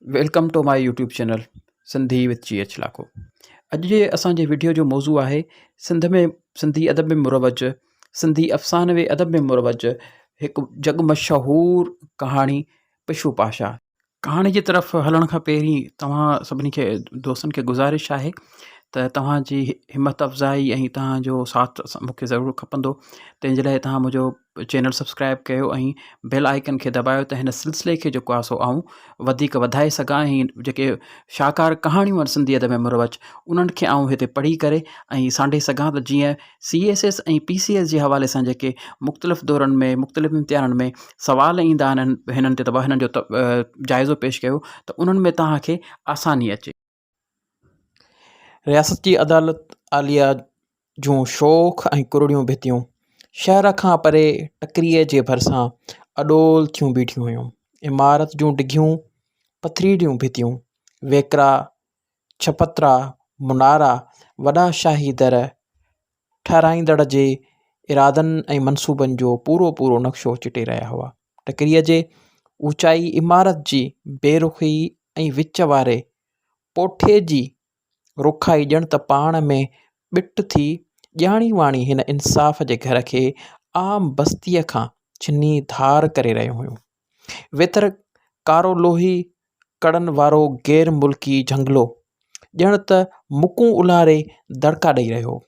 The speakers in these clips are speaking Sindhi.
Welcome to my YouTube channel Sindhi with G H Lakho اڄ جي اسان جي وڊيو جو موضوع آهي سنڌ ۾ سنڌي ادب ۾ مروج سنڌي افسانوي ادب ۾ مروج هڪ جڳ مشهور ڪهاڻي پشو پاشا. ڪهاڻي جي طرف هلڻ کان پهرين توهان سڀني کي دوستن کي گذارش آهي ته توهان جي همت افزائي ۽ توهان جو ساٿ مون کي ضرور کپندو تنهن جي لاء توهان منهنجو چينل سبسڪرائب ڪيو ۽ بيل آئيڪن کي دٻايو ته هن سلسلي کي جيڪو آهي سو آئون وڌيڪ وڌائي سگهان ۽ جيڪي شاهڪار ڪهاڻيون آهن سنڌي ادب ۾ مروج انهن کي آئون هتي پڙهي ڪري ۽ سانڍي سگهان ته جيئن C S S ۽ P C S جي حوالي سان جيڪي مختلف دورن ۾ مختلف امتحانن ۾ سوال ايندا آهن هنن تي ته هنن جو جائزو پيش ڪيو ته انهن ۾ توهان کي آساني اچي. رياست جي عدالت عاليه جون شوخ ۽ ڪرڙيون ڀتيون شهر کان پري ٽڪريء جي ڀرسان اڏول ٿيون بيٺيون هيون. عمارت جون ڊگهيون پٿريليون ڀتيون، ويڪرا ڇپترا، منارا، وڏا شاهي در ٺهرائيندڙ جي ارادن ۽ منصوبن جو پورو پورو نقشو چٽي رهيا هئا. ٽڪريء جي اوچائي عمارت جي بي رخي ۽ وچ واري پوٺي جي رخائي ڄڻ ته پاڻ ۾ ٻٽ ٿي ڄاڻي واڻي هن انصاف جي گهر کي عام بستيء کان ڇني ڌار ڪري رهيون هيون. ويتر ڪارو لوهي ڪڙن وارو غير ملڪي جهنگلو ڄڻ ته مڪون الهاري دڙڪا ڏئي رهيو هو.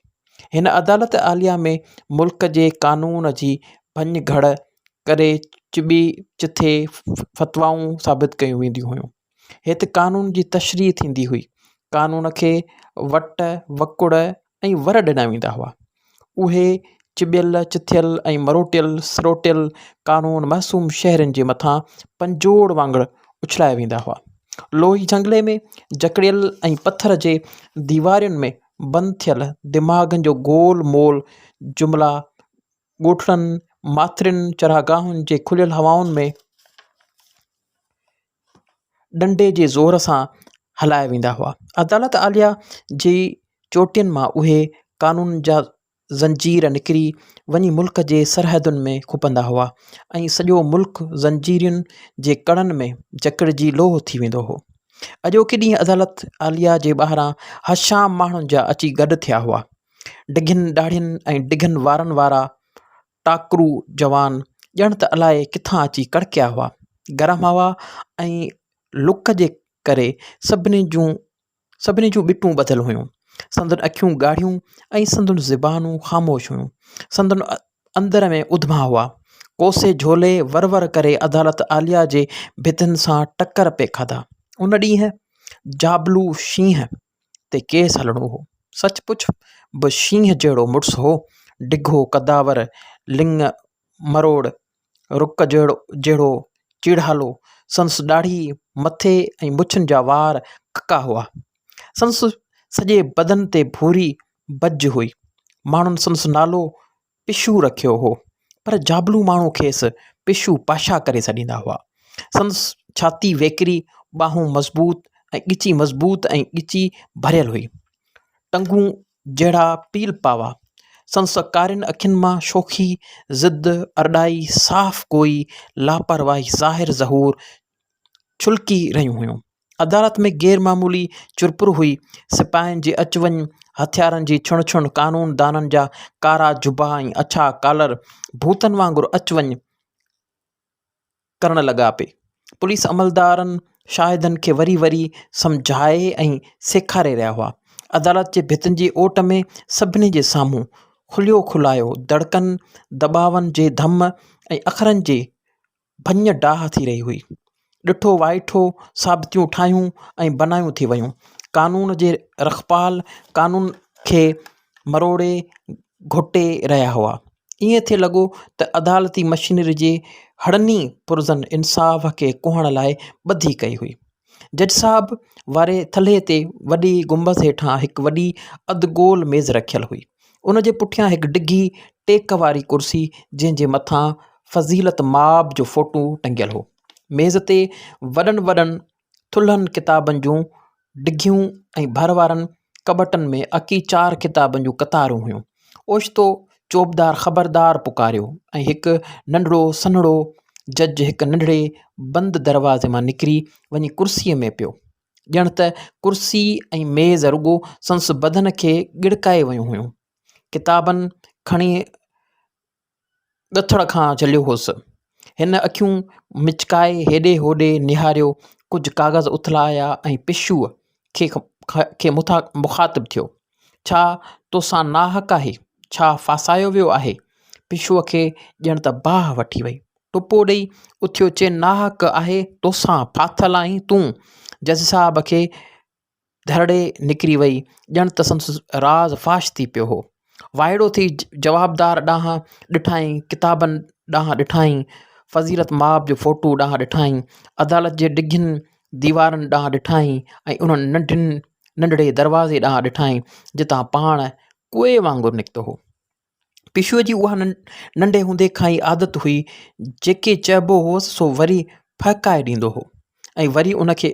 هن عدالت عاليه ۾ ملڪ جي قانون جي ڀڃ گهڙ ڪري چٻي چٿي فتوائون ثابت ڪيون وينديون هيون. هت قانون جي تشريح ٿيندي هئي. قانون کي وٽ وڪڙ ۽ ور ڏنا ويندا هئا. اهي چٻيل، چٿيل ۽ مروٽيل سروٽيل قانون معصوم شهرين جي مٿان پنجوڙ وانگر اڇلايا ويندا هئا. لوهي جهنگلي ۾ جڪڙيل ۽ پٿر جي ديوارين ۾ بند ٿيل دماغن جو گول مول جملا ڳوٺڙن، ماٿرين، چراگاهن جي کليل هوائن ۾ ڏنڊي جي زور سان هلايا ويندا هئا. عدالت عاليه جي چوٽين مان اهي قانون جا زنجير نڪري وڃي ملڪ جي سرحدن ۾ کپندا هئا ۽ سڄو ملڪ زنجيرين جي ڪڙن ۾ جڪڙجي لوهه ٿي ويندو هو. اڄوڪي ڏينهن عدالت عاليه جي ٻاهران هشام ماڻهن جا اچي گڏ ٿيا هئا. ڊگهين ڏاڙهين ۽ ڊگهن وارن وارا ٽاڪرو جوان ڄڻ ته الائي ڪٿان اچي ڪڙڪيا هئا. گرم هوا ۽ لڪ جي ڪري سڀني جون سڀني جون ٻٽون ٻڌل هيون. سندن اکيون ڳاڙهيون ۽ سندن زبانون خاموش هيون. سندن اندر ۾ اڌما هئا. ڪوسي جهولي ور ور ڪري عدالت عاليه جي ڀتين سان ٽڪر پئي کاڌا. ان ڏينهن جابلو شينهن تي ڪيس هلڻو هو. سچ پچ به شينهن جهڙو مڙس هو. ڊگهو قداور، لڱ مروڙ، رڪ جهڙو چيڙهالو، سندس ڏاڙهي، مٿي ۽ مڇن جا وار ڪڪا هئا. سندس سڄي بدن تي ڀوري بج هئي. ماڻهن سندس نالو پشو رکيو هو، پر جابلو ماڻهو کيس پشو پاشا ڪري سڏيندا هئا. سندس ڇاتي ويڪري، ٻانهون مضبوط ۽ ڳچي مضبوط ۽ ڳچي ڀريل هئي. ٽنگون جهڙا پيل پاوا. سندس ڪارين اکين مان شوخي، ضد، ارڏائي، صاف گوئي، لاپرواهي ظاهر ظهور ڇلڪي رهيون هيون. عدالت ۾ غير معمولي چرپر هئي. سپاهين جي اچ وڃ، هٿيارن جي ڇڻ ڇڻ، قانون دانن جا ڪارا جبا ۽ اڇا ڪالر ڀوتن وانگر اچ وڃ ڪرڻ لڳا پئي. پوليس عملدارن شاهدن کي وري وري سمجهائي ۽ سيکاري رهيا هئا. عدالت جي ڀتين جي اوٽ ۾ سڀني جي سامهون کليو کلايو دڙڪن، دٻاون جي ڌم ۽ اکرن جي ڀڃ ڊاهه ٿي رهي هئي. ڏٺو وائٺو ثابتيون ٺاهيون ۽ بنايون ٿي ويون. قانون جي رکپال قانون کي مروڙي گهٽي رهيا هئا. ائين ٿي لڳو ته عدالتي مشينري جي هڙني پرزن انصاف کي ڪوهڻ لاء ٻڌي ڪئي هئي. جج صاحب واري ٿلهي تي وڏي گنبذ هيٺان هڪ وڏي اڌ گول ميز رکيل هئي. ان جي پٺيان هڪ ڊگهي ٽيڪ واري ڪرسي جنهن جي مٿان فضيلت مآب جو فوٽو ٽنگيل هو. ميز تي وڏن وڏن ٿلهن ڪتابن جون ڊگهيون ۽ ڀر وارن ڪٻٽن ۾ اڪيچار ڪتابن جون قطارون هيون. اوچتو چوبدار خبردار پڪاريو ۽ هڪ ننڍڙو سنهڙو جج هڪ ننڍڙي بند دروازي مان نڪري وڃي ڪرسيء ۾ پيو. ڄڻ ته ڪرسي ۽ ميز رڳو سندس بدن کي ڳڙڪائي ويون هيون. ڪتابن کڻي ڳٿڙ کان جهليو هوس. هن اکيون مچڪائي هيڏي هوڏي نهاريو، ڪجهه ڪاغذ اٿلايا ۽ پشوء کي مخاطب ٿيو. ڇا توسان ناحق آهي؟ ڇا ڦاسايو ويو آهي؟ پشوء کي ڄڻ ته باهه وٺي وئي. ٽپو ڏئي اٿيو چي ناحق آهي توسان، ڦاٿل آهين تون. جج صاحب کي ڌرڙي نڪري وئي، ڄڻ ته سندس راز فاش ٿي پيو هو. وائڙو ٿي جوابدار ڏانهن ڏٺائين، ڪتابن ڏانهن ڏٺائين، فضيلت مآب جو فوٽو ڏانهن ڏٺائين، عدالت جي ڊگهين ديوارن ڏانهن ڏٺائين ۽ انهن ننڍين ننڍڙي دروازي ڏانهن ڏٺائين، جتان پاڻ ڪوئي وانگر نڪتو هو. پشوء جي اها ننڍي هوندي کان ئي عادت هئي، جيڪي چئبو هوس سو وري ڦهڪائي ڏيندو هو ۽ وري ان کي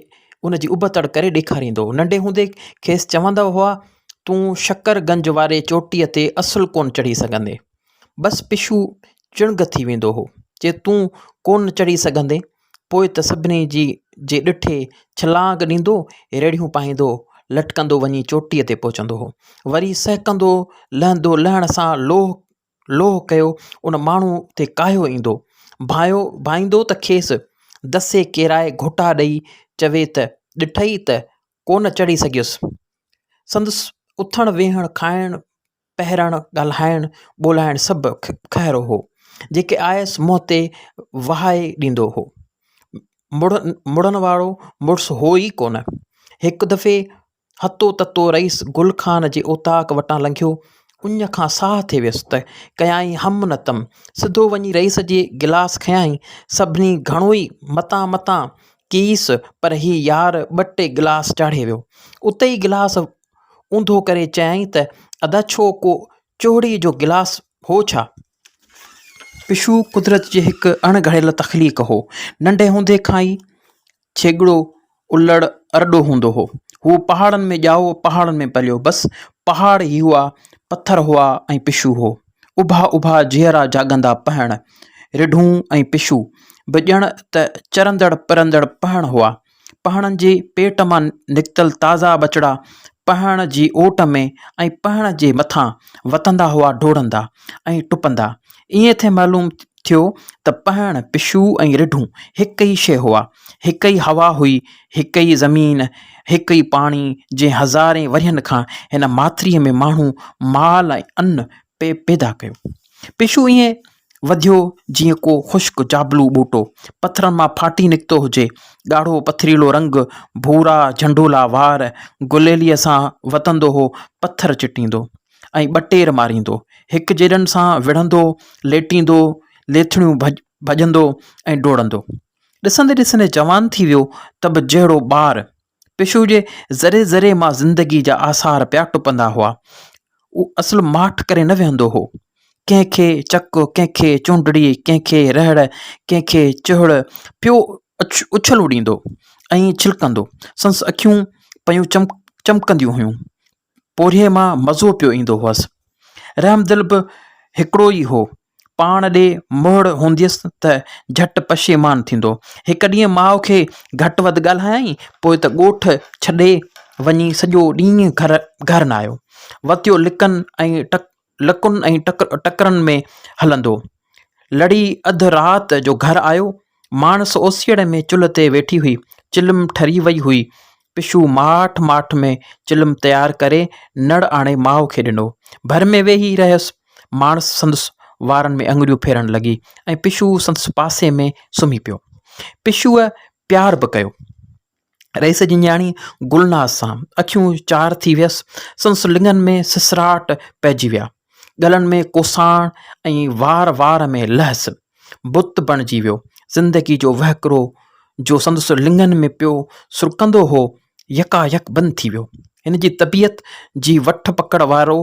ان جي ابتڙ ڪري ڏيکاريندو هو. ننڍي هوندي کيس چوندا هئا، تون شڪر گنج واري چوٽيء تي اصل ڪونه چڙهي سگهندين. بس پشو چڻگ ٿي ويندو هو، چي تون ڪونه چڙهي سگهندين، پوء ته سڀني جي جي ڏٺي ڇلانگ ڏيندو، ريڙهيون پائيندو، لٽڪندو وڃي چوٽيء تي پهچندو هو. وري سهڪندو لهندو، لهڻ سان لوهه لوهه ڪيو ان ماڻهو تي ڪاهيو ايندو. ڀانئيو ڀانئيندو ته کيس دسي ڪيرائي گهوٽا ڏئي چوي ته ڏٺئي ته ڪونه چڙهي سگهيس. سندس اٿڻ ويهڻ، کائڻ پهرڻ، ڳالهائڻ ٻولهائڻ سڀ کهرو هو. جيڪي آيس منهن تي وهائي ڏيندو هو. مڙڻ وارو مڙس هو ئي ڪونه. هڪ دفعي هتو تتو رئيس گل خان جي اوطاق وٽان لنگهيو. اڃ کان ساهه ٿي ويس ته ڪيائين هم نه تم. سڌو وڃي رئيس جي گلاس کنيائين. سڀني گهڻو ئي متان متان ڪيس پر هي يار ٻه ٽي گلاس چاڙهي ويو. اتي ئي گلاس اونڌو ڪري چيائين ته ادا ڇو ڪو چوهڙي جو گلاس هو ڇا؟ پشو قدرت جي هڪ اڻ گهڙيل تخليق هو. ننڍي هوندي کان ئي ڇيڳڙو، الڙ، ارڏو هوندو هو. هو پهاڙن ۾ ڄائو، پهاڙن ۾ پليو. بس پهاڙ ئي هئا، پٿر هئا ۽ پشو هو. اڀا اڀا جيئرا جاڳندا پهڻ، رڍون ۽ پشو به ڄڻ ته چرندڙ پرندڙ پهڻ هئا. پهڻن جي پيٽ مان نڪتل تازا ٻچڙا پهڻ جي اوٽ ۾ ۽ پهڻ جي مٿان وتندا هئا ڊوڙندا ۽ ٽپندا. ائين ٿي معلوم ٿيو ته پهڻ، پشو ۽ رڍون هڪ ئي شيء هئا. هڪ ئي هوا هئي، هڪ ئي زمين، هڪ ئي پاڻي، جنهن هزارين ورهين کان هن ماٿريء ۾ ماڻهو، مال ۽ ان پئي پيدا ڪيو. پشو ائين وڌيو جيئن ڪو خشڪ جابلو ٻوٽو پٿرن مان ڦاٽي نڪتو هجي. ڳاڙهو پٿريلو رنگ، ڀورا جهنڊولا وار، گليليء سان وتندو هو پٿر چٽيندو ۽ ٻٽير ماريندو. هڪجيڏن سان وڙهندو، ليٽيندو، ليٿڙيون ڀڄندو ۽ ڊوڙندو. ڏسندي ڏسندي جوان ٿي ويو ته به جهڙو ٻار. پشو جي ذري ذري مان زندگي جا آثار پيا ٽپندا هئا. هو اصل ماٺ ڪري نه ويهندو هو. ڪنهن کي چڪ، ڪنهن کي چونڊڙي، ڪنهن کي رهڙ، ڪنهن کي چهڙ پيو اڇلون ڏيندو ۽ ڇلڪندو. سندس اکيون پيون چمڪنديون هيون. پورهيي مان مزو پيو ايندو هئس. رحمدل به هڪڙو ئي هو. پاڻ ڏي مهڙ هونديس ته جهٽ پشيمان ٿيندو. هڪ ڏينهن ماء کي گهٽ وڌ ڳالهايائين، پوء ته ڳوٺ ڇڏي وڃي سڄو ڏينهن گهر گهر نه آيو. وتيو لڪن ۽ لڪن ۽ ٽڪرن ۾ هلندو. لڙي اڌ رات جو گهر آيو. ماڻس اوسيئڙي ۾ چلهه تي ويٺي هئي. چلم ٺري وئي هئي. پشو ماٺ ماٺ ۾ چلم تيار ڪري نڙ آڻي ماء کي ڏنو. ڀر ۾ ويهي رهيس. ماڻس سندس وارن ۾ اڱريون ڦيرڻ لڳي ۽ پشو سندس پاسي ۾ سمهي پيو. پشوء پيار به ڪيو. رئيس جي نياڻي گلناز سان اکيون چار ٿي ويس. سندس لڱن ۾ سسراٽ پئجي ويا. ڳلن ۾ ڪوساڻ ۽ وار وار ۾ لهس. بت بڻجي ويو. زندگي جو وهڪرو جو سندس لڱن ۾ پيو سرڪندو هو، يڪايڪ بند ٿي ويو. هن جي طبيعت جي وٺ پڪڙ وارو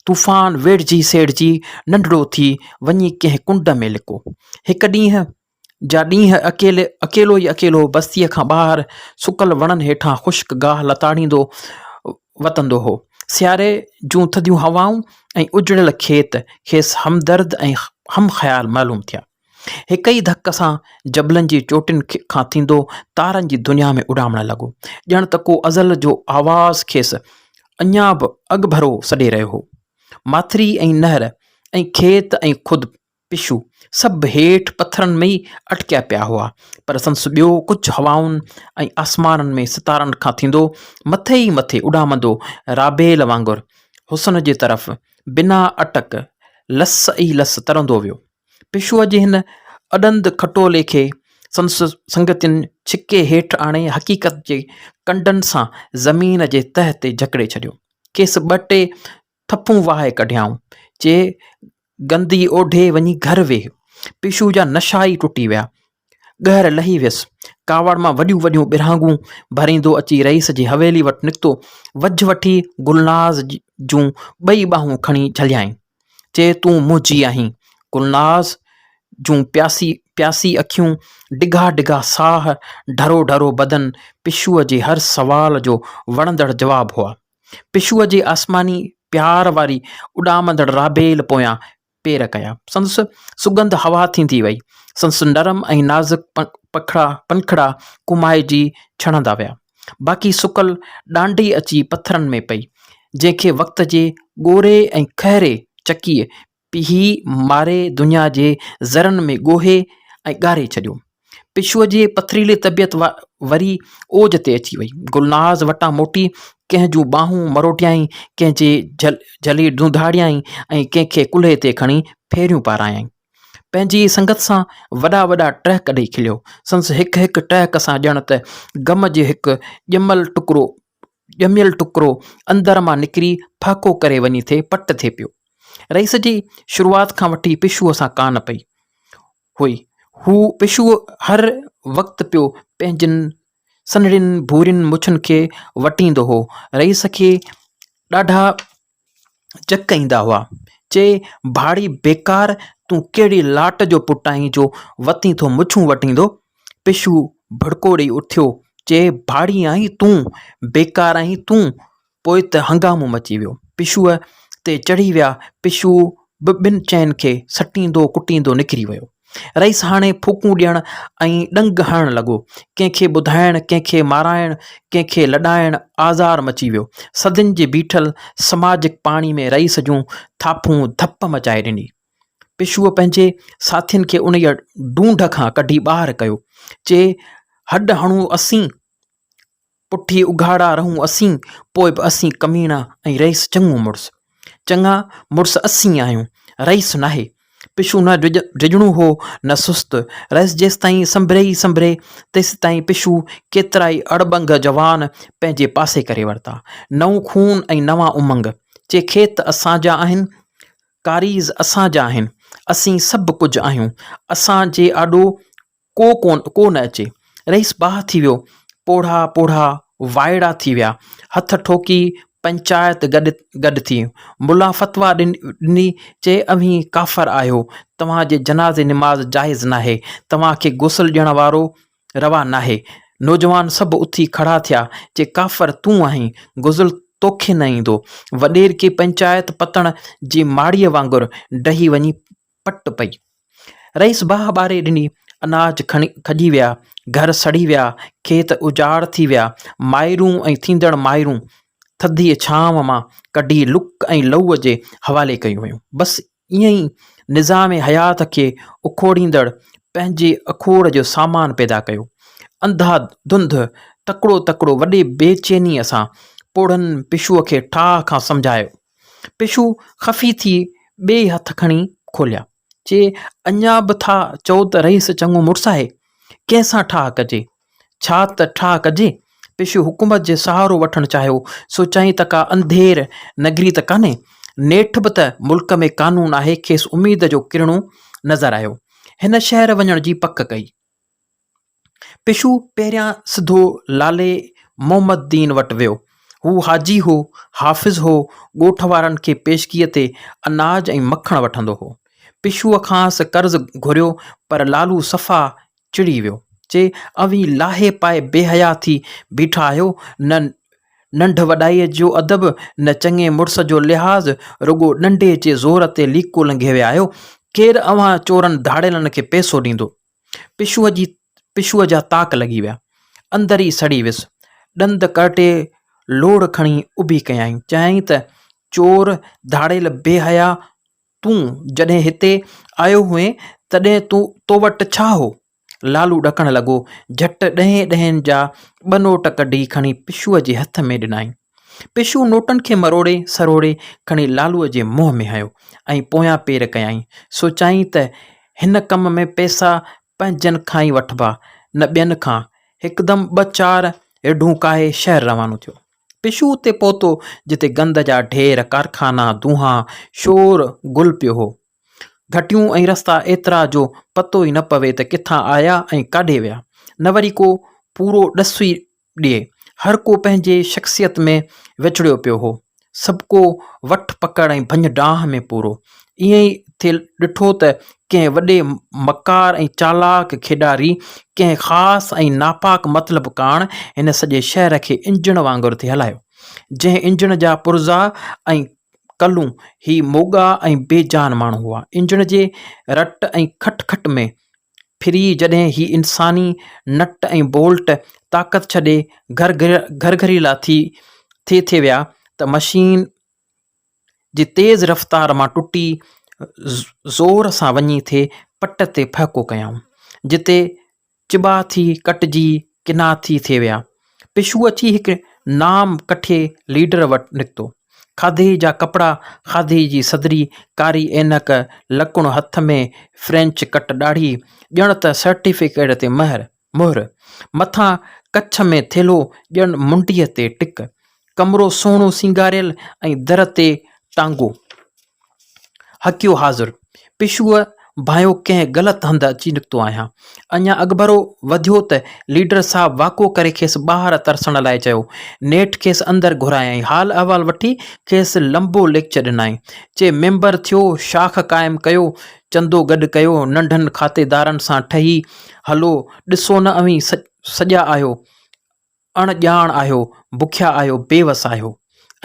طوفان ويڙهجي سيڙهجي ننڍڙو ٿي وڃي ڪنهن ڪنڊ ۾ لڪو. هڪ ڏينهن جا ڏينهن اڪيلي اڪيلو ئي اڪيلو بستيء کان ٻاهر سڪل وڻن هيٺان خشڪ گاهه لتاڙيندو وتندو هو. سياري جون ٿڌيون هوائون ۽ اجڙيل کيت کيس همدرد ۽ هم خيال معلوم ٿيا. هڪ ئي ڌڪ سان جبلن جي چوٽين کان ٿيندو تارن جي دنيا ۾ اڏامڻ لڳو. ڄڻ ته ڪو ازل جو آواز کيس اڃا به اڳڀرو سڏي رهيو هو. ماٿري ۽ نهر ۽ کيت ۽ خود پشو سڀ هيٺ پٿرن ۾ ئي اٽڪيا پيا هئا، پر سندس ٻيو ڪجهه هوائن ۽ آسمانن ۾ ستارن کان ٿيندو مٿي ئي مٿي اڏامندو رابيل وانگر حسن جي طرف بنا اٽڪ لس ئي لس ترندو ويو. پشوء جي هن اڏند کٽولي کي سندس سنگتين ڇڪي هيٺ آڻي حقيقت جي ڪنڊن سان زمين جي تهه تي جڪڙي ڇڏيو. کيس ٻه ٽي ٿڦون وهائي ڪڍيائون، چي گندي اوڍي وڃي گهر ويهه. پشو جا نشا ئي ٽٽي ويا. ڳهر لهي ويس. ڪاوڙ مان وڏيون وڏيون ٻرهانگون ڀريندو اچي رئيس جي حويلي وٽ نڪتو. وجهه وٺي گلناز جون ٻئي ٻانهون کڻي جهليائين. چي تون منهنجي آهين. گلناز جون پياسي پياسي اکيون، ڊگها ڊگها ساهه، ڍرو ڍرو بدن پشوء جي هر سوال جو وڻندڙ جواب هئا. پشوء جي آسماني پيار واري اڏامندڙ رابيل پويان پير ڪيا. سندس سڳنڌ هوا ٿيندي وئي. سندس نرم ۽ نازڪ پکڙا پنکڙا ڪومائجي ڇڻندا ويا. باقي سڪل ڏانڊي اچي پٿرن ۾ پئي، جنهن کي وقت جي ڳوري ۽ کهري چڪيء پيهي ماري دنيا جي ذرن ۾ ڳوهي ۽ ڳاري ڇڏيو. پشوء جي پٿريلي طبيعت وري اوج تي اچي وئي. گلناز وٽان موٽي ڪنهن جون ٻانهون مروٽيائين، ڪنهن جي جهلي ڌونڌاڙيائين ۽ ڪنهن کي ڪلهي تي کڻي ڦيريون پارايائين. پنهنجي سنگت سان وڏا وڏا ٽهڪ ڏئي کليو. سندس هڪ هڪ ٽهڪ سان ڄڻ ته غم جي هڪ ڄميل ٽڪرو ڄميل ٽڪرو اندر مان نڪري ڦهڪو ڪري وڃي ٿي پٽ ٿي پيو. رئيس جي شروعات کان وٺي پشوء سان ڪانه پئي هئي. هو پشو هر وقت پيو پنهنجين سنهڙين ڀورين مڇن کي وٽيندو هو. رئيس کي ڏاڍا چڪ ايندا هئا. چي، ڀاڙي بيڪار تون ڪهڙي لاٽ جو پٽ آهين جو وتين ٿو مڇون وٽيندو. پشو ڀڙڪو ڏئي اٿيو. چي، ڀاڙي آهين تون، بيڪار آهين تون. پوء ته هنگامو مچي ويو. پشوء تي چڙهي ويا. پشو به ٻن چئن کي سٽيندو ڪٽيندو نڪري ويو. رئيس هاڻي ڦوڪون ڏيڻ ۽ ڏنگ هڻڻ لڳو. ڪنهن کي ٻڌائڻ، ڪنهن کي مارائڻ، ڪنهن کي لڏائڻ، آزار مچي ويو. صدين جي بيٺل سماجڪ پاڻي ۾ رئيس جون ٿاڦون ڌپ مچائي ڏني. پشوء پنهنجي ساٿين کي انهيء ڍونڍ کان ڪڍي ٻاهر ڪيو. چي، هڏ هڻون اسين، پٺي اگهاڙا رهون اسين، پوء به اسين ڪميڻا ۽ رئيس چڱو مڙس. چڱا مڙس اسين آهيون، رئيس ناهي. پشو نه ڊڄڻو هو نه سست. رئيس جيستائين سنڀري ئي سنڀري، تيستائين پشو ڪيترائي اڙٻنگ جوان پنهنجي پاسي ڪري ورتا. نئون خون ۽ نوان امنگ. چي کيت اسان جا آهن، ڪاريز اسان جا آهن، اسين سڀ ڪجهه آهيون. اسان جي آڏو ڪو ڪو نه اچي. رئيس باهه ٿي ويو. پوڙها پوڙها وائڙا ٿي ويا. هٿ ٺوڪي پنچائت گڏ گڏ ٿي. ملان فتويٰ ڏني، چي اوهين ڪافر آهيو، توهان جي جنازي نماز جائز ناهي، توهان کي غسل ڏيڻ وارو روا ناهي. نوجوان سڀ اٿي کڙا ٿيا، چي ڪافر تون آهين، غسل توکي نه ايندو. وڏيرڪي پنچائت پتڻ جي ماڙيء وانگر ڊهي وڃي پٽ پئي. رئيس باهه ٻاري ڏني، اناج کڻي کڄي ويا، گهر سڙي ويا، کيت اجاڙ ٿي ويا، مائرون ۽ ٿيندڙ مائرون ٿڌيء ڇانو مان ڪڍي لڪ ۽ لئوء جي حوالي ڪيون ويون. بس ائين ئي نظام حيات کي اکوڙيندڙ پنهنجي اکوڙ جو سامان پيدا ڪيو. انڌا ڌنڌ تڪڙو تڪڙو وڏي بي چينيء سان پوڙهن پشوء کي ٺاهه کان سمجهايو. پشو خفي ٿي ٻئي هٿ کڻي کوليا. چي، اڃا به ٿا چئو ته رئيس چڱو مڙس آهي؟ ڪنهن سان ٺاهه ڪجي؟ ڇا ته ٺاهه ڪجي؟ پشو حڪومت جي سهارو وٺڻ چاهيو، سوچيائين ته ڪا انڌير نگري ته ڪانهي. نيٺ به ته ملڪ ۾ قانون آهي. کيس اميد جو ڪرڻو نظر آيو. هن شهر وڃڻ جي پڪ ڪئي. پشو پهريان سڌو لالي محمد دين وٽ ويو. هو حاجي هو، حافظ هو، ڳوٺ وارن کي پيشگيء تي اناج ۽ مکڻ وٺندو هو. پشوء کانئس قرض گهريو پر لالو صفا چڙي ويو. چي، اوهين لاهي پائي بي حيا ٿي بيٺا آهيو، نه ننڍ وڏائيء جو ادب، نه چڱي مڙس جو لحاظ، رڳو ڏنڊي جي زور تي ليڪو لنگهي ويا آهيو. ڪير اوهان چورن ڌاڙيلن کي پئسو ڏيندو؟ پشوء جي پشوء جا طاق لڳي ويا. اندر ئي سڙي ويس. ڏند ڪرٽي لوڙهه کڻي اڀي ڪيائين. چيائين ته، چور، ڌاڙيل، بي حيا، تون جڏهن هتي آيو هئين، تڏهن تو وٽ ڇا هو؟ لالو ڏڪڻ لڳو. جهٽ ڏهين ڏهين جا ٻه نوٽ ڪڍي کڻي پشوء جي هٿ ۾ ڏنائين. پشو نوٽن کي مروڙي سروڙي کڻي لالوء جي منهن ۾ هنيو ۽ پويان پير ڪيائين. سوچيائين ته هن ڪم ۾ پئسا پنهنجن کان ئي وٺبا، نه ٻين کان. هڪدم ٻه چار رڍون ڪاهي شهر روانو ٿيو. پشو اتي پهتو جتي گند جا ڍير، ڪارخانا، دونهان، شور گل پيو هو. گهٽيون ۽ رستا ايترا جو پتو ئي نه پوي ته ڪٿان آيا ۽ ڪاڏي ويا. نه وري ڪو پورو ڏس ئي ڏئي. هر ڪو پنهنجي شخصيت ۾ وچڙيو پيو هو. سڀڪو وٺ پڪڙ ۽ ڀڃ ڊاهه ۾ پورو. ائين ئي ٿي ڏٺو ته ڪنهن وڏي مڪار ۽ چالاڪ کيڏاري ڪنهن خاص ۽ ناپاڪ مطلب ڪاڻ هن سڄي شهر کي انجڻ وانگر ٿي هلايو. جنهن انجڻ جا پرزا ۽ ڪلون هي موڳا ۽ بي جان ماڻهو هئا. انجڻ جي رٽ ۽ کٽ کٽ ۾ ڦري جڏهن هي انساني نٽ ۽ بولٽ طاقت ڇڏي گهرگهريلا ٿي ٿي ٿي ويا ته مشين جي تيز رفتار مان ٽٽي زور سان وڃي ٿي پٽ تي ڦهڪو ڪيائون، جتي چٻا ٿي ڪٽجي ڪنا ٿي ٿي ويا. پشو اچي هڪ نام ڪٺي ليڊر وٽ نڪتو. کاڌي جا ڪپڙا، کاڌي جي صدري، ڪاري عينڪ، لڪڻ هٿ ۾، فرينچ ڪٽ ڏاڙهي، ڄڻ ته سرٽيفڪيٽ تي مهر، مهر. مٿان ڪڇ ۾ ٿيلهو ڄڻ منڊيء تي ٽڪ. ڪمرو سهڻو سينگاريل ۽ در تي ٽانگو. حقيو حاضر. پشوء ڀانيو ڪنهن غلط هنڌ اچي نڪتو آهيان. اڃا اڳڀرو وڌيو ته ليڊر صاحب واڪو ڪري کيس ٻاهر ترسڻ لاء چيو. نيٺ کيس اندر گهرايائين. حال احوال وٺي کيس لنبو ليڪچر ڏنائين. چي ميمبر ٿيو، شاخ قائم ڪيو، چندو گڏ ڪيو، ننڍن کاتيدارن سان ٺهي هلو، ڏسو نه اوهين سڄا آهيو. اڻ ڄاڻ آهيو، بکيا آهيو، بي وس آهيو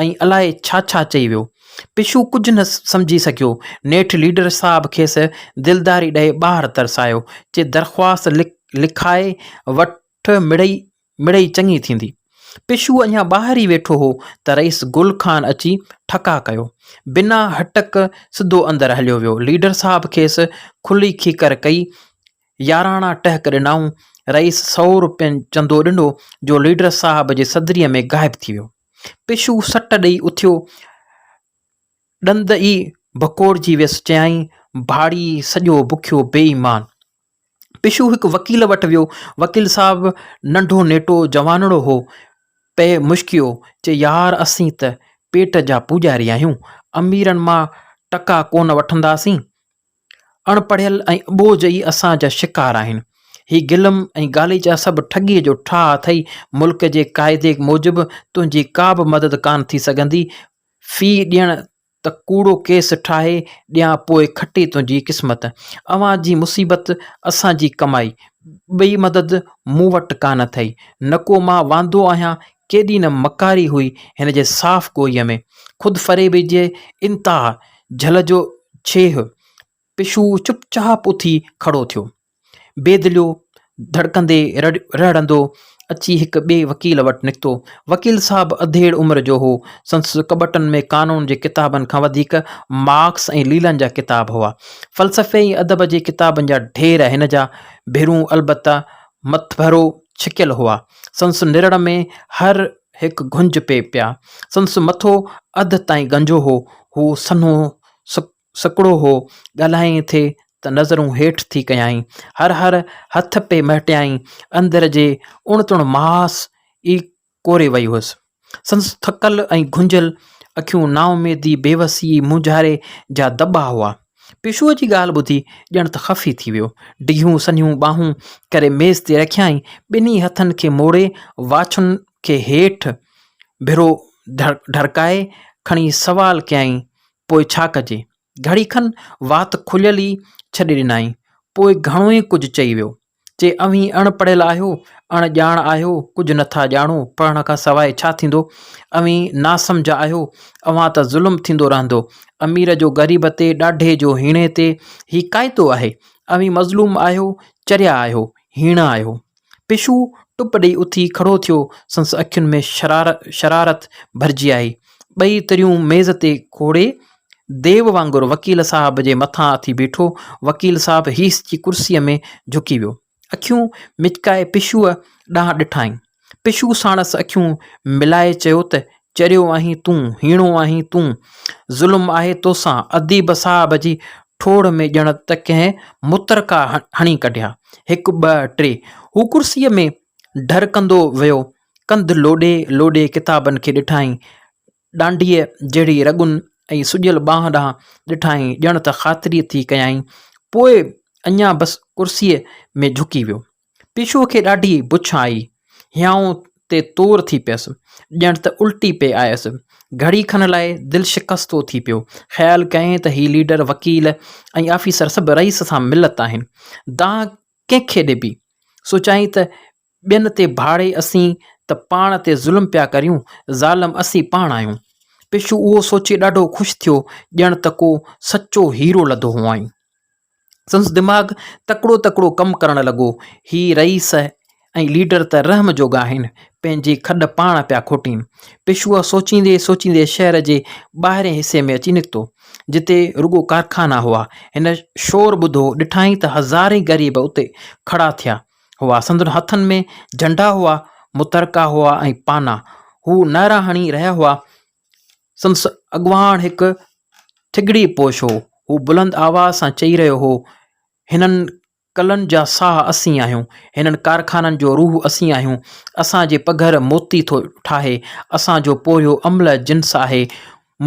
۽ الائي ڇا ڇا چئي ويو. پشو ڪجهه نه سمجهي سگهيو. نيٺ ليڊر صاحب کيس دلداري ڏئي ٻاهر ترسايو. چي درخواست لکائي وٺ مڙئي مڙئي چڱي ٿيندي. پشو اڃا ٻاهر ئي ويٺو هو ته رئيس گل خان اچي ٺڪاء ڪيو. بنا هٽڪ سڌو اندر هليو ويو. ليڊر صاحب کيس کلي کيڪر ڪئي. ياراڻا ٽهڪ ڏنائون. رئيس سئو روپين چندو ڏنو، جو ليڊر صاحب جي صدريء ۾ غائب ٿي ويو. پشو سٽ ڏئي اٿيو. ڏند ئي ڀڪوڙجي ويس. چيائين، ڀاڙي سڄو بکيو بي ايمان. پشو هڪ وڪيل وٽ ويو. وڪيل صاحب ننڍو نيٽو جوانڙو هو. پئي مشڪيو، چي يار اسين ته پيٽ جا پوڄاري آهيون. اميرن مان ٽڪا ڪونه وٺنداسين. اڻ پڙهيل ۽ اٻوجهه ئي اسان جا شڪار آهن. هي گلم ۽ غاليچا سڀ ٺڳيء جو ٺاهه اٿئي. ملڪ جي قاعدي موجب تنهنجي ڪا به مدد ڪانه ٿي سگهندي. في ڏيڻ ته ڪوڙو ڪيس ٺاهي ڏيان پوء کٽي تنهنجي قسمت. اوهان جي مصيبت اسان جي ڪمائي. ٻئي مدد مون وٽ ڪانه اٿئي. نڪو مان واندو آهيان. ڪيڏي نه مڪاري هئي هن جي صاف گوئيء ۾. خود فريبي جي انتها. جهل جو ڇيهه. پشو چپ چاپ اٿي کڙو ٿيو. بي دليو ڌڙڪندي رڙهندو اچي هڪ ٻئي وڪيل وٽ نڪتو. وڪيل صاحب اڌيڙ عمر جو هو. سندس ڪٻٽن ۾ قانون جي ڪتابن کان وڌيڪ مارڪس ۽ ليلن جا ڪتاب هئا. فلسفي ۽ ادب جي ڪتابن جا ڍير هن جا ڀرون البته مٿڀرو ڇڪيل هئا. سندس نرڙ ۾ هر هڪ گهنج پئي پيا. سندس مٿو اڌ تائين گنجو هو. هو سنهو سڪڙو هو. ڳالهايائين ٿي ته نظرون هيٺ ٿي ڪيائين. هر هر هٿ پئي مهٽيائين. اندر جي اڻ تڻ ماس ئي ڪوري وئي هيس. سندس ٿڪل ۽ گهنجيل اکيون نااميدي، بيوسي، مونجهاري جا دٻا هئا. پشوء جي ڳالهه ٻڌي ڄڻ ته خفي ٿي ويو. ڊگهيون سنهيون ٻانهون ڪري ميز تي رکيائين. ٻنهي هٿن کي موڙي واڇن کي هيٺ ڀرو ڍرڪائي کڻي سوال ڪيائين، پوء ڇا ڪجي؟ گهڙي کن وات کليل ئي ڇڏي ڏنائين. پوء گهڻو ئي ڪجهه چئي ويو. چي اوهين اڻ پڙهيل آهيو، اڻ ڄاڻ آهيو، ڪجهه نٿا ڄاڻو، پڙهڻ کان سواء ڇا ٿيندو؟ اوهين ناسمجهه آهيو، اوهان ته ظلم ٿيندو رهندو. امير جو غريب تي، ڏاڍي جو هيڻي تي، هي قاعدو آهي. اوهين مظلوم آهيو، چريا آهيو، هيڻا آهيو. پشو ٽپ ڏيئي اٿي کڙو ٿيو، سندس اکين ۾ شرارت ڀرجي آئي. ٻئي تريون ميز تي کوڙي، ديو وانگر وڪيل صاحب جي مٿان اٿي بيٺو. وڪيل صاحب هيسجي ڪرسيء ۾ جهڪي ويو. اکيون مچڪائي پشوء ڏانهن ڏٺائين. پشو ساڻس اکيون ملائي چيو ته چريو آهين تون، هيڻو آهين تون، ظلم آهي توسان. اديب صاحب جي ٺوڙهه ۾ ڄڻ ته ڪنهن مترڪا هڻي ڪڍيا. هڪ، ٻه، ٽي. هو ڪرسيء ۾ ڍرڪندو ويو. ڪنڌ لوڏي لوڏي ڪتابن کي ڏٺائين. ڏانڊيء جهڙي رڳن ۽ سڄيل ٻانهن ڏانهن ڏٺائين، ڄڻ ته خاطري ٿي ڪيائين. پوء اڃا بس ڪرسيء ۾ جهڪي ويو. پيشوء کي ڏاڍي بڇ آئي. هيانء تي تور ٿي پيس. ڄڻ ته الٽي پئي آيس. گهڙي کن لاء دل شڪستو ٿي پيو. خيال ڪيائين ته هي ليڊر، وڪيل ۽ آفيسر سڀ رئيس سان ملت آهن. دانهن ڪنهن کي ڏبي؟ سوچيائين ته ٻين تي ڀاڙي اسين ته پاڻ تي ظلم پيا ڪريون، ظالم اسين پاڻ آهيون. پشو اهو سوچي ڏاڍو خوش ٿيو ڄڻ ته ڪو سچو هيرو لڌو هئائين. سندس دماغ تڪڙو تڪڙو ڪم ڪرڻ لڳو. هي رئيس ۽ ليڊر ته رحم جوڳا آهن، پنهنجي کڏ پاڻ پيا کوٽين. پشوء سوچيندي سوچيندي شهر جي ٻاهرين حصي ۾ اچي نڪتو، جتي رڳو ڪارخانا هئا. هن شور ٻڌو، ڏٺائين ته هزارين غريب اتي کڙا ٿيا هئا. سندن هٿن ۾ جهنڊا هئا، مترڪا هئا ۽ پانا. هو نعرا هڻي رهيا هئا. سندس اڳواڻ هڪ ٿڳڙي پوش هو. هو بلند آواز سان چئي رهيو هو، هنن ڪلن جا ساهه اسين آهيون، هنن ڪارخانن جو روح اسين آهيون، اسان جي پگهر موتي ٿو ٺاهي، اسان جو پورهيو املهه جنس آهي،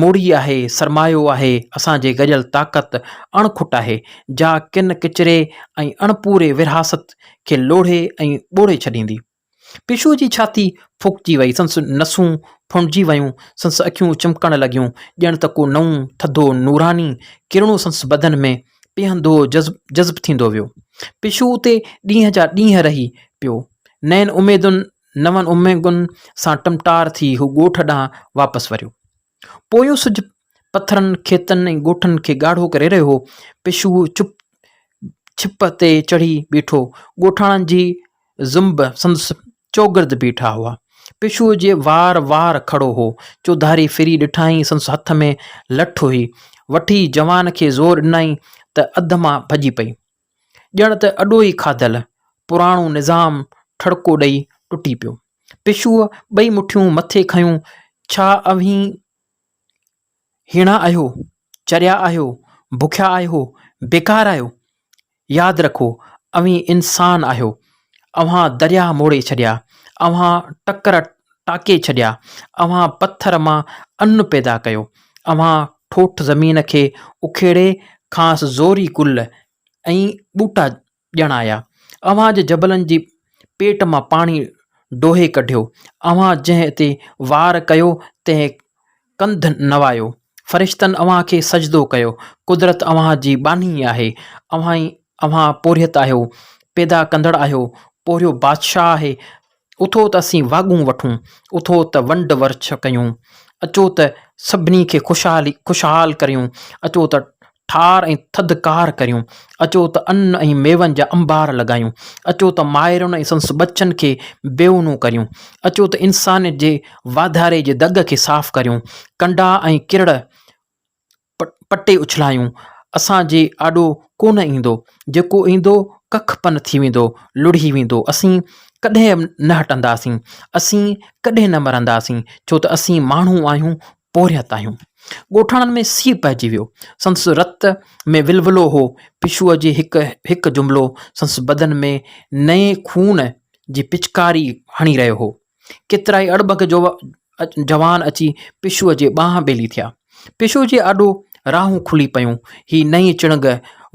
موڙي آهي، سرمايو آهي، اسان جي گڏيل طاقت اڻ کٽ آهي، جا ڪن ڪچري ۽ اڻپوري ورهاست کي لوڙهي ۽ ٻوڙي ڇڏيندي. پشوء جي ڇاتي ڦوڪجي وئي، سندس نسون ڦنڊجي ويون، سندس اکيون چمڪڻ لڳيون، ڄڻ ته ڪو نئون، ٿڌو، نوراني ڪرڻو سندس بدن ۾ پيهندو جذب ٿيندو ويو. پشو اتي ڏينهن جا ڏينهن رهي پيو. نين اميدن، نون امنگن سان ٽمٽار ٿي هو ڳوٺ ڏانهن واپس وريو. پويون سج پٿرن، کيتن ۽ ڳوٺن کي ڳاڙهو ڪري رهيو هو. پشو چپ ڇپ تي چڙهي بيٺو. ڳوٺاڻن جي زنب سندس چوگرد بيٺا هئا. پشوء جي وار وار کڙو هو. چوڌاري ڦري ڏٺائين سندس هٿ ۾ لٺ هئي. وٺي جوان کي زور ڏنائين ته اڌ مان ڀڄي پئي. ڄڻ ته اڏوهي کاڌل پراڻو نظام ٺڙڪو ڏئي ٽٽي پيو. پشوء ٻئي مٺيون مٿي کنيون، ڇا اوهين هيڻا آهيو؟ چريا آهيو؟ بکيا آهيو؟ بيڪار آهيو؟ ياد رکو، اوهين انسان آهيو. اوهان درياهه موڙي ڇڏيا. اوهان ٽڪر ٽاڪي ڇڏيا. اوهان پٿر مان ان پيدا ڪيو. اوهان ٺوٺ زمين کي اکيڙي کانئس زوري گل ۽ ٻوٽا ڄڻايا. اوهان جي جبلن جي پيٽ مان پاڻي ڊوهي ڪڍيو. اوهان جنهن تي وار ڪيو، تنهن ڪنڌ نوايو. فرشتن اوهان کي سجدو ڪيو. قدرت اوهان جي ٻانهي آهي. اوهان ئي اوهان پورهيت آهيو، پيدا ڪندڙ آهيو. پورهيو بادشاهه آهي. اٿو ته اسين واڳون وٺون، اٿو ته ونڊ ورڇ ڪيون، اچو ته سڀني کي خوشحالي خوشحال ڪريون، اچو ته ٺار ۽ ٿڌڪار ڪريون، اچو ته ان ۽ ميون جا انبار لڳايون، اچو ته مائرن ۽ سندس ٻچن کي بيونو ڪريون، اچو ته انسانيت جي واڌاري جي دڳ کي صاف ڪريون، ڪنڊا ۽ ڪرڙ پٽي اڇلايون، اسان جي آڏو ڪونه ايندو، جيڪو ايندو ڪک پن ٿي ويندو، لڙهي ويندو، اسين ڪڏهن نه هٽنداسين، اسين ڪڏهن نه مرنداسين، ڇو ته اسين ماڻهو آهيون، پورهيت آهيون. ڳوٺاڻن ۾ سيء پئجي ويو. سندس رت ۾ ولولو هو. پشوء جي هڪ هڪ جملو سندس بدن ۾ نئين خون جي پچڪاري هڻي رهيو هو. ڪيترائي اڙٻنگ جوان اچي پشوء جي ٻانهن ٻيلي ٿيا. پشوء جي آڏو راهون کلي پيون. هي نئين چڻنگ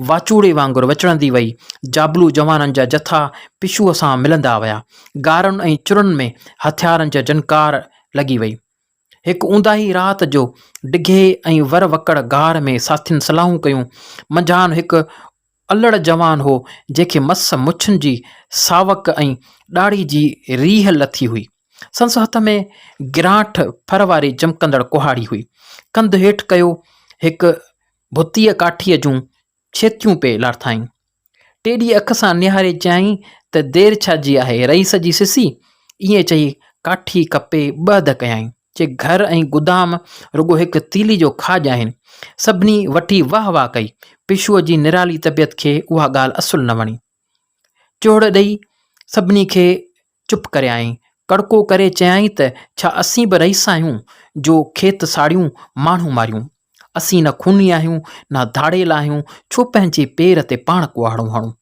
واچوڙي وانگر وچڙندي وئي. جابلو جوانن جا جٿا پشوء سان ملندا ويا. غارن ۽ چرن ۾ هٿيارن جا جنڪار لڳي وئي. هڪ اونداهي رات جو ڊگهي ۽ ور وڪڙ غار ۾ ساٿين صلاحون ڪيون. منجهائن هڪ الڙ جوان هو، جنهن کي مس مڇن جي ساوڪ ۽ ڏاڙهي جي ريهه لٿي هئي. سندس هٿ ۾ گرانٺ ڦر واري چمڪندڙ ڪهاڙي هئي. ڪنڌ هيٺ ڪيو هڪ ڀتيء ڪاٺيء جون ڇيتيون پئي لاٿائين. ٽيڏي اک سان نهاري چيائين ته دير ڇا جي آهي رئيس جي سسي؟ ائين چئي ڪاٺي ڪپي ٻه اڌ ڪيائين. چي گهر ۽ گدام رڳو هڪ تيلي جو کاڄ آهن. سڀني وٺي واهه واهه ڪئي. پشوء جي نرالي طبيعت کي اها ڳالهه اصل نه وڻي. چوڙ ڏئي سڀني کي چپ ڪريائين. ڪڙڪو ڪري چيائين ته ڇا اسين به رئيس آهيون جو کيت ساڙيون، ماڻهو ماريون. اسين نه خوني آهيون، نه ڌاڙيل آهيون، ڇو پنهنجي پير تي پاڻ ڪهاڙو هڻون.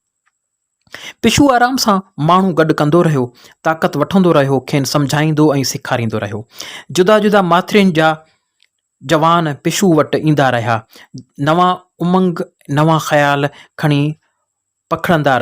پشو آرام سان ماڻهو گڏ ڪندو رهيو، طاقت وٺندو رهيو، کين سمجهائيندو ۽ سيکاريندو رهيو. جدا جدا ماٿرين جا جوان پشو وٽ ايندا رهيا. نوان امنگ، نوان خيال کڻي پکڙندا رهيا.